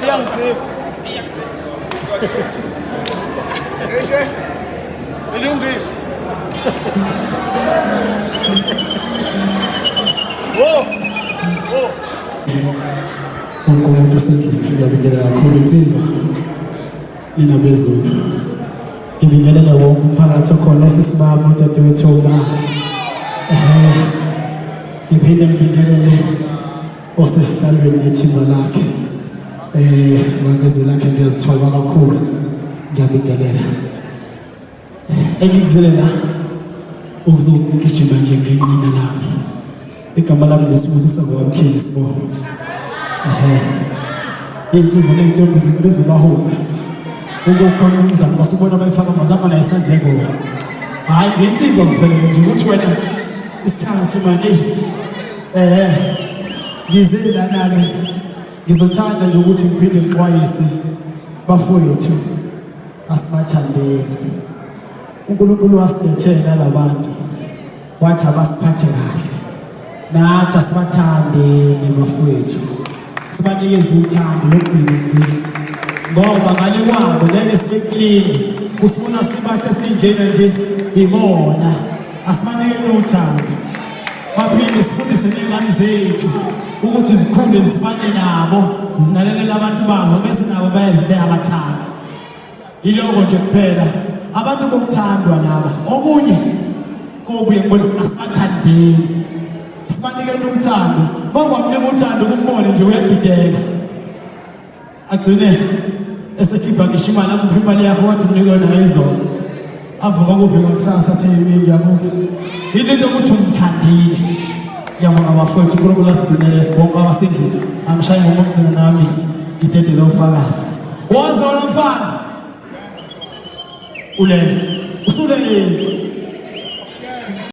Iyangizipha. Eshe. Ilungise. Wo. Wo. Wonke umuntu osendlini ngiyabingelela kakhulu insizwa nina bezulu. Ngibingelela wonke umphakathi okhona osisi bami odadewethu uma eh ngiphinde ngibingelele osesihlalweni nethimba lakhe eh ngezwi lakhe ngiyazithoba kakhulu ngiyabingelela engikuzele la ukuzogijima nje ngenqina lami igama lami nguSibusiso ngokaMkhize sibongo ehe iy'nsizwa ney'ntombi zikubiza ubahube ukukhona umzamo basibona bayifaka amazama la esandle kuwo hhayi ngensizwa ziphelele nje ukuthi wena isikhathi mani ehe ngize lana-ke ngizothanda nje ukuthi ngiphinde ngixwayise bafowethu asibathandeni uNkulunkulu wasilethela labantu wathi abasiphathe kahle nathi asibathandeni bafowethu sibanikeze uthando lokugcina ngci ngoba ngale kwabo ngeke sibe clean usibona sibahle sinjena nje ibona asibanikeni uthando baphinde sifundise ney'ngane zethu ukuthi zikhule zifane nabo zinakekele abantu bazo bese nabo bayazibe abathanda Yiloko nje kuphela abantu bokuthandwa laba. Okunye kobuye ngibona asibathandeni. Sibanikeni uthando. Bawamnika uthando kumbone nje uyadideka. Agcine esekhipha ngisho imali akuphi imali yakho kodwa umnike yona ngayizolo. Avuka kuphi ngakusasa athi ngiyakuphi. Yini into ukuthi umthandile. Ngiyabonga bafowethu uNkulunkulu asigcinele bonke abasendlini. Angishaye ngomugcina nami ngidedele ufakazi. Woza wena mfana. Ulele. Usulele.